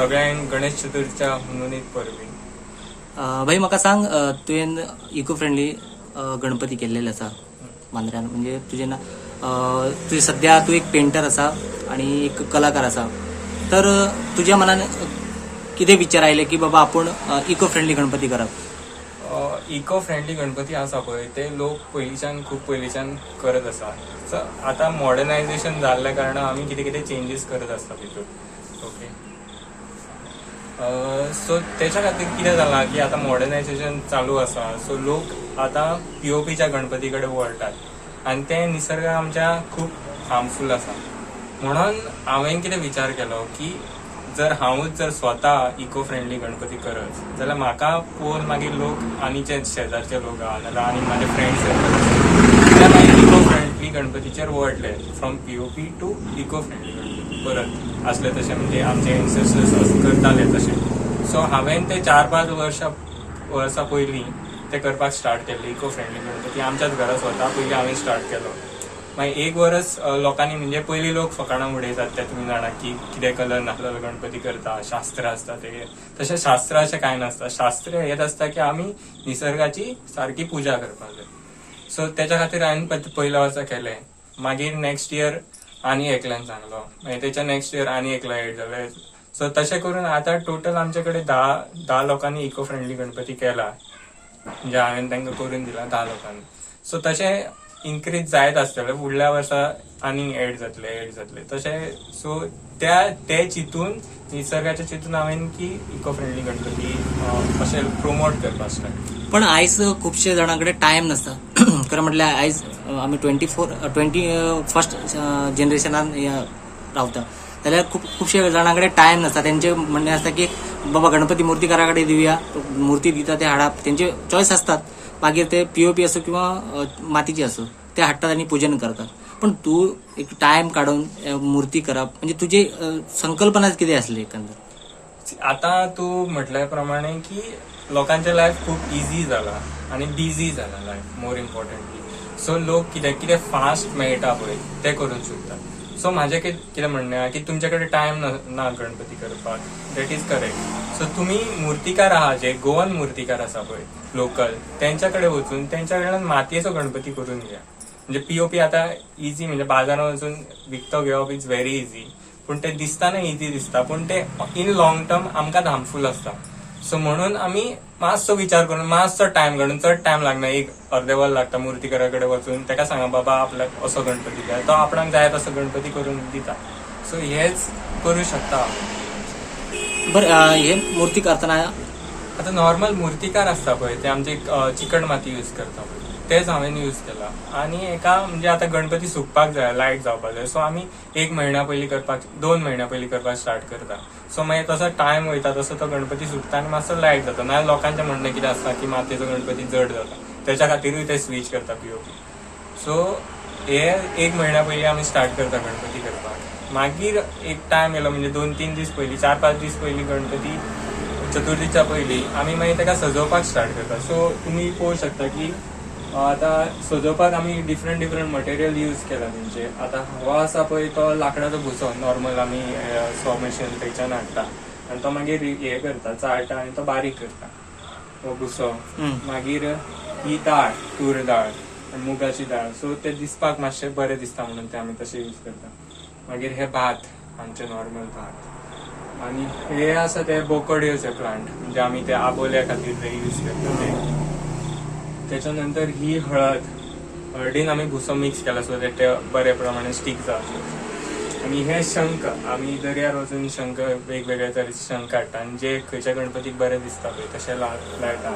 सगळ्यांक गणेश चतुर्थीच्या हुनहुनीत परबी. भाई, म्हाका सांग, तुवें इको फ्रेंडली गणपती केल्लेले आसा मांद्र्यान. म्हणजे तुजें ना तुजें सद्या तूं एक पेंटर आसा आणि एक कलाकार आसा, तर तुज्या मनान कितें विचार आयले की बाबा आपूण इको फ्रेंडली गणपती करप? इको फ्रेंडली गणपती आसा पळय, ते लोक पयलींच्यान, खूब पयलींच्यान करत आसा. सो आतां मॉडर्नायझेशन जाल्ल्या कारणान आमी कितें कितें चेंजीस करत आसता भितूर. ओके, सो तेच्या खातीर कितें जालां की आतां मॉडर्नायझेशन चालू आसा, सो लोक आतां पीओपीच्या गणपती कडेन वळटात आनी ते निसर्गाक आमच्या खूब हार्मफूल आसा. म्हणून हांवें कितें विचार केलो की जर हांवूच जर स्वता इको फ्रेंडली गणपती करत जाल्यार म्हाका पळोवन मागीर लोक आनी जे शेजारचे लोक आहा नाजाल्यार आनी म्हाजे फ्रेंड सर्कल आसा ते मागीर इको फ्रेंडली गणपतीचेर वळटले, from POP to eco friendly Ganpati परत आसले तशें, म्हणजे आमचे एन्सेस्टर्स करताले तशें. सो हांवें ते 4-5 वर्सां पयलीं ते करपाक स्टार्ट केल्ले. इको फ्रेंडली गणपती आमच्याच घरा स्वता पयलीं हांवें स्टार्ट केलो. मागीर एक वरस लोकांनी, म्हणजे पयलीं लोक फकाणां उडयतात ते तुमी जाणा की कितें कलर नासलेलो गणपती करता, शास्त्र आसता ते. तशें शास्त्र अशें कांय नासता. शास्त्र हेच आसता की आमी निसर्गाची सारकी पुजा करपाक जाय. सो तेच्या खातीर हांवें पयल्या वर्सा केलें. मागीर नेक्स्ट इयर आनी एकल्यान सांगलो, मागीर तेच्या नेक्स्ट इयर आनी एकलो एड जाले. सो तशें करून आतां टोटल आमचे कडेन 10 लोकांनी इको फ्रेंडली गणपती केला, म्हणजे हांवें तांकां करून दिला 10 लोकांनी. सो तशें इन्क्रीज जायत आसतलें, फुडल्या वर्सा आनीक एड जातले, एड जातले तशें. सो ते चिंतून, निसर्गाचे चिंतून हांवें की इको फ्रेंडली गणपती अशें प्रोमोट करपाक स्टार्ट. पण आयज खुबशे जाणां कडेन टायम नासता. खरें म्हटल्यार आयज आमी 21st जनरेशनान रावता जाल्यार खुबशे जाणां कडेन टायम नासता. तेंचे म्हणणें आसता की बाबा गणपती मुर्तीकारा कडेन दिवया, मूर्ती दिता ते हाडप, तेंचे चॉयस आसतात. मागीर ते पीओपी आसूं किंवा मातीची आसूं, ते हाडटात आनी पुजन करतात. पण तूं एक टायम काडून मूर्ती करप म्हणजे तुजी संकल्पना कितें आसली एकंदर? आतां तूं म्हटल्या प्रमाणे की लोकांचे लायफ खूब इजी जाला आनी बिजी जाला लायफ, मोर इम्पॉर्टंटली. सो लोक कितें कितें फास्ट मेळटा पळय तें करूंक सोदतात. सो म्हाजें कितें म्हणणें आहा की तुमचे कडेन टायम ना गणपती करपाक, that is correct. सो तुमी मुर्तीकार आहा, जे गोवन मुर्तीकार आसा पळय लोकल, तेंच्या कडेन वचून तेंच्या कडल्यान मातयेचो गणपती करून घ्या. म्हणजे पीओपी आतां इजी, म्हणजे बाजारान वचून विकतो घेवप is very easy, पूण ते दिसतना इजी दिसता, पूण ते इन लॉंग टर्म आमकां हार्मफूल आसता. सो म्हणून आमी मातसो विचार करून, मातसो टायम काडून, चड टायम लागना, एक अर्दे वर लागता, मुर्तीकारा कडेन वचून ताका सांगा बाबा आपल्याक असो गणपती जाय, तो आपणाक जाय तसो गणपती करून दिता. सो हेच करूं शकता आमी. बरं, हे मूर्ती करतना आतां नॉर्मल मुर्तीकार आसता पळय ते आमचे चिकट माती यूज करता पळय, तेच हांवें यूज केला. आनी एका म्हणजे आतां गणपती सुकपाक जाय, लायट जावपाक जाय, सो आमी 1 म्हयन्या पयलीं करपाक, 2 म्हयन्या पयलीं करपाक स्टार्ट करता. सो मागीर तसो टायम वयता तसो तो गणपती सुकता आनी मातसो लायट जाता. नाजाल्यार लोकांचें म्हणणें कितें आसता की मातयेचो गणपती जड जाता, तेच्या खातीरूय ते स्विच करता पीओपी. सो हे 1 म्हयन्या पयलीं आमी स्टार्ट करता गणपती करपाक. मागीर एक टायम येयलो म्हणजे 2-3 दीस पयलीं, 4-5 दीस पयलीं गणपती चतुर्थीच्या पयलीं आमी मागीर ताका सजोवपाक स्टार्ट करता. सो तुमी पळोवंक शकता की आतां सजोवपाक आमी डिफरंट डिफरंट मटेरियल यूज केला तेंचे. आतां हो आसा पळय तो लाकडाचो भुसो, नॉर्मल आमी सॉ मशीन थंयच्यान हाडटा आनी तो मागीर हे करता, चाळटा आनी तो बारीक करता हो भुसो. मागीर ही दाळ, तूर दाळ आनी मुगाची दाळ, सो ते दिसपाक मातशें बरें दिसता म्हणून ते आमी तशें यूज करता. मागीर हे भात, आमचे नॉर्मल भात. आनी हे आसा ते बोकडयोचे प्लांट, म्हणजे आमी ते आबोल्या खातीर ते यूज करता ते. त्याच्या नंतर ही हळद, हळदीन आमी भुसो मिक्स केला सो that ते बरे प्रमाणे स्टीक जावचे. आनी हे शंख, आमी दर्यार वचून शंख, वेगवेगळे तरेचे शंख हाडटा आनी जे खंयच्या गणपतीक बरे दिसता पळय तशें लायता.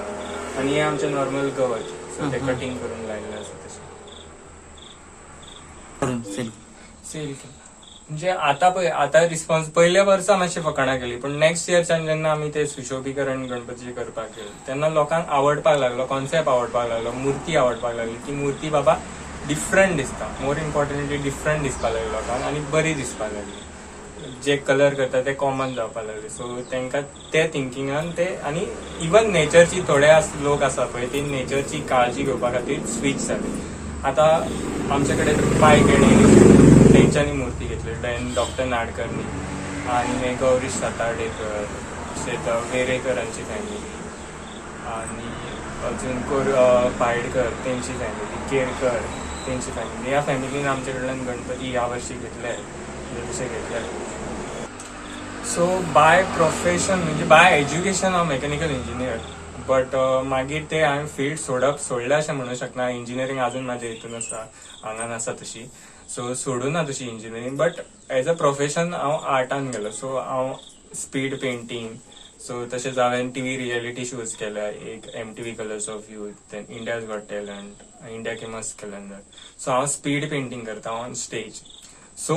आनी हे आमचे नॉर्मल गवत, सो ते कटींग करून लायिल्ले आसा तशें. सेल सेल केला म्हणजे आतां पळय, आतां रिस्पॉन्स पयल्या वर्सा मातशें फकाणां केली, पूण नेक्स्ट इयरच्यान जेन्ना आमी ते सुशोभीकरण गणपतीचें करपाक गेले तेन्ना लोकांक आवडपाक लागलो, कॉन्सेप्ट आवडपाक लागलो, मुर्ती आवडपाक लागली की मुर्ती बाबा डिफरंट दिसता, मोर इम्पॉर्टंटली डिफरंट दिसपाक लागली लोकांक आनी बरी दिसपाक लागली. जे कलर करता ते कॉमन जावपाक लागले. सो तांकां ते थिंकिंगान ते, आनी इवन नेचरची थोडे लोक आसा पळय ती नेचरची काळजी घेवपा खातीर स्विच जाले. आतां आमचे कडेन पाय केणी तेंच्यांनी मुर्ती घेतली, then doctor Nadkarni, आनी मागीर गौरीश सातार्डेकर, तशेंच वेरेकरांची फॅमिली, आनी अजून कोर पायडकर तेंची फॅमिली, केरकर तेंची फॅमिली. ह्या फॅमिलीन आमचे कडल्यान गणपती ह्या वर्षी घेतले, म्हणजे तशे घेतले. सो बाय प्रोफेशन, म्हणजे बाय एज्युकेशन हांव मेकॅनिकल इंजिनियर, बट मागीर ते हांवें फील्ड सोडप सोडलें अशें म्हणूंक शकना. इंजिनियरींग अजून म्हाज्या हितून आसा, आंगान आसा तशी. सो सोडूं ना तशी engineering, but as a profession हांव आर्टान गेलो. सो हांव स्पीड पेंटींग, सो तशेंच हांवें टीव्ही रियलिटी शोज केल्या, एक MTV Colors of Youth, then India's Got Talent, India K मस्त कलंदर. सो हांव स्पीड पेंटींग करता on stage. So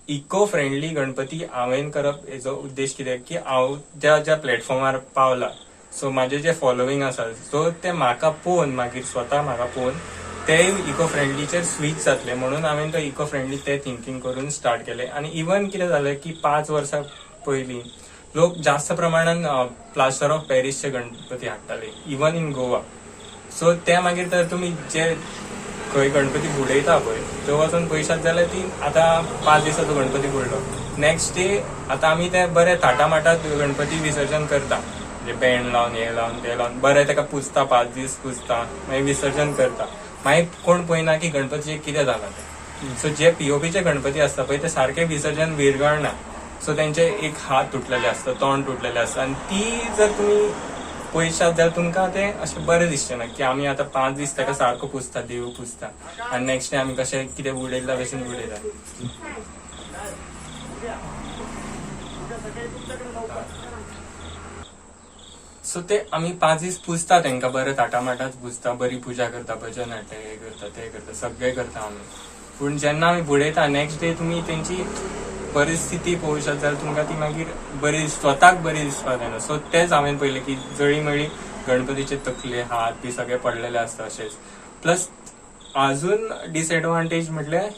eco friendly Ganpati हांवें करप हेजो उद्देश कितें की हांव ज्या ज्या प्लॅटफॉर्मार पावला, सो म्हाजे जे फॉलोवींग आसा, सो ते म्हाका पळोवन मागीर स्वता म्हाका पळोवन ते इको फ्रेंडलीचेर स्विच जातले म्हणून हांवें तो इको फ्रेंडली ते थिंकींग करून स्टार्ट केले. आनी इवन कितें जालें की 5 वर्सां पयलीं लोक जास्त प्रमाणान प्लास्टर ऑफ पॅरिसचे गणपती हाडटाले, इवन इन गोवा. सो ते मागीर तर तुमी जे खंय गणपती बुडयता पळय, थंय वचून पळयशात जाल्यार ती आतां 5 दिसाचो गणपती बुडलो, नेक्स्ट डे आतां आमी ते बरे थाटामाटात गणपती विसर्जन करता, म्हणजे बँड लावन, हे लावन, ते लावन, बरें ताका पुजता, 5 दीस पुजता, मागीर विसर्जन करता. मागीर कोण पळयना की गणपतीचें कितें जालां तें. सो जे पीओपीचे गणपती आसता पळय, ते सारके विसर्जन विरगळना. सो तेंचे एक हात तुटलेले आसता, तोंड तुटलेले आसता, आनी ती जर तुमी पळयशात जाल्यार तुमकां तें अशें बरें दिसचें ना की आमी आतां 5 दीस ताका सारको पुजता, देव पुजता, आनी नेक्स्ट डे आमी कशें कितें उडयल्ल्या भशेन उडयता. सो ते आमी 5 दीस पुजता तांकां, बरें थाटामाटात पुजता, बरी पुजा करता, भजन हाडटा, हे करता, ते करता, सगळें करता आमी. पूण जेन्ना आमी बुडयता, नेक्स्ट डे तुमी तेंची परिस्थिती पळोवशात जाल्यार तुमकां ती मागीर बरी, स्वताक बरी दिसपाक जायना. सो तेच हांवें पळयलें की जळी मळी गणपतीचे तकले, हात बी सगळे पडलेले आसता अशेच. प्लस अजून डिसएडवांटेज म्हटल्यार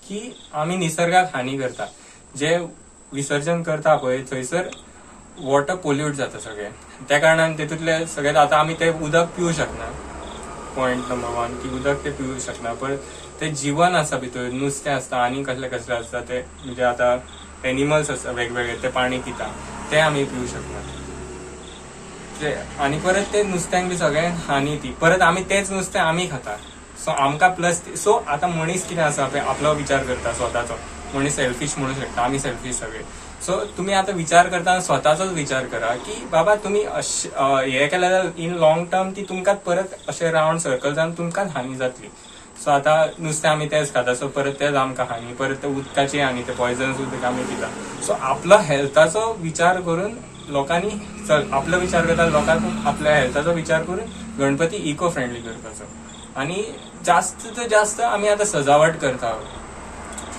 की आमी निसर्गाक हानी करता. जे विसर्जन करता पळय, थंयसर वॉटर पोल्यूट जाता सगळें. त्या कारणान तेतूंतले सगळे आतां आमी ते उदक पिवू शकना. पॉयंट नंबर वन की उदक ते पिवू शकना. परत ते जिवन आसा भितर, नुस्तें आसता आनी कसले कसले आसता ते, म्हणजे आतां एनिमल्स आसता वेगवेगळे, ते पाणी पिता, ते आमी पिवू शकना ते. आनी परत ते नुस्त्यांक बी सगळें हानी ती. परत आमी तेच नुस्तें आमी खाता. सो आमकां प्लस, सो आतां मनीस कितें आसा पळय, आपलो विचार करता स्वताचो. मनीस सेल्फीश म्हणू शकता, आमी सेल्फीश सगळे. सो तुमी आतां विचार करतना स्वताचोच विचार करा की बाबा तुमी अशें हें केलें जाल्यार इन लॉंग टर्म ती तुमकां परत अशें रावंड सर्कल जावन तुमकांच हानी जातली. सो आतां नुस्तें आमी तेच खाता, सो परत तेच आमकां हानी, परत ते उदकाची हानी, ते पॉयझन्स उदक आमी पिता. सो आपलो हेल्थाचो विचार करून लोकांनी, चल आपलो विचार करता लोकांक, आपल्या हेल्थाचो विचार करून गणपती इको फ्रेंडली करपाचो. आनी जास्त तर जास्त आमी आतां सजावट करता,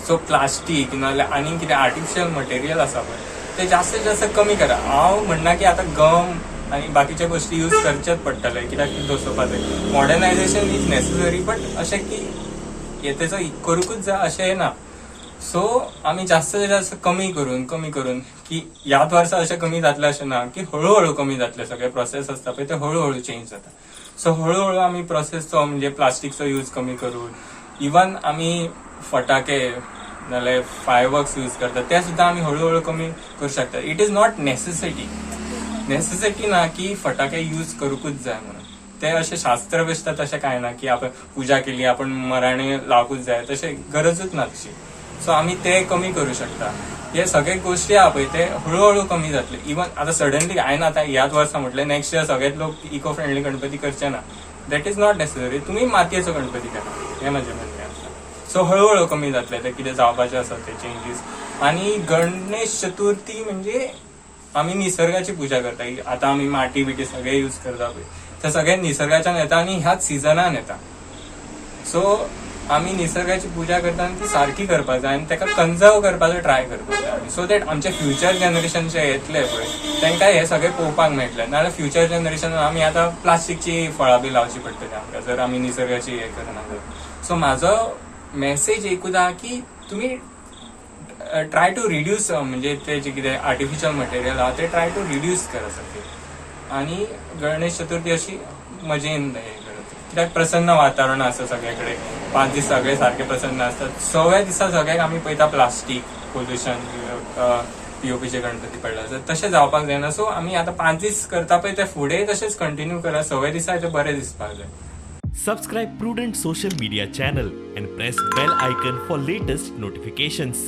सो प्लास्टीक नाजाल्यार आनीक कितें आर्टिफिशियल मटेरियल आसा पळय, ते जास्तीत जास्त कमी करा. हांव म्हणना की आतां गम आनी बाकीचे गोश्टी यूज करचेच पडटले, कित्याक की दसोवपाक मॉडर्नायझेशन is necessary, but अशें की हे तेचो करूंकूच जाय अशें ना. सो आमी जास्त जास्त कमी करून कमी करून की ह्याच वर्सा अशें कमी जातलें अशें ना, की हळू हळू कमी जातलें. सगळे प्रोसेस आसता पळय, ते हळू हळू चेंज जाता. सो हळू हळू आमी प्रोसेसचो, म्हणजे प्लास्टीकचो यूज कमी करून, इवन आमी फटाके नाल्यार फायरवर्क्स यूज करता, ते सुद्दां आमी हळू हळू कमी करूं शकता. It is not necessity, necessity ना की फटाके यूज करूंकूच जाय म्हणून. ते अशें शास्त्र बिस्त्र तशें कांय ना की आपण पुजा केली, आपण मराणे लावकूच जाय, तशें गरजूच ना तशी. सो आमी ते कमी करूं शकता. हे सगळे गोश्टी आहा पळय, ते हळूहळू कमी जातले. इवन आतां सडनली हांवें आतां ह्याच वर्सा म्हटलें, नेक्स्ट इयर सगळेच लोक इको फ्रेंडली गणपती करचे ना. That is not necessary. तुमी मातयेचो गणपती करा, हें म्हाजें म्हणणें आसा. सो हळूहळू कमी जातले ते कितें जावपाचें आसा ते चेंजीस. आनी गणेश चतुर्थी म्हणजे आमी निसर्गाची पुजा करता. आतां आमी माटी बिटी सगळे यूज करता पळय, ते सगळे निसर्गाच्यान येता आनी ह्याच सिजनान येता. सो आमी निसर्गाची पुजा करता आनी ती सारकी करपाक जाय आनी ताका कन्जर्व करपाचो ट्राय करपाक जाय, सो that आमचे फ्युचर जनरेशन जे येतले पळय, तांकां हे सगळें पळोवपाक मेळटलें. नाजाल्यार फ्युचर जनरेशन आमी आतां प्लास्टीकची फळां बी लावची पडटली आमकां, जर आमी निसर्गाची हें करना जाल्यार. सो म्हाजो मॅसेज एकूच आहा की तुमी ट्राय टू रिड्यूस, म्हणजे ते जे कितें आर्टिफिशियल मटेरियल आहा ते ट्राय टू रिड्यूस करा सारकें, आनी गणेश चतुर्थी अशी मजेन हे करत. कित्याक प्रसन्न वातावरण आसा सगळे कडेन, 5 दीस सगळे सारके प्रसन्न आसतात. सव्या दिसा सगळ्याक आमी पळयता प्लास्टीक पोल्युशन. पीओपीचे गणपती पडले आसा, तशें जावपाक जायना. सो आमी आतां 5 दीस करता पळय, ते फुडें तशेंच कंटिन्यू करा. सवे दिसा ते बरें दिसपाक जाय. Subscribe Prudent Social Media channel and press bell icon for latest notifications.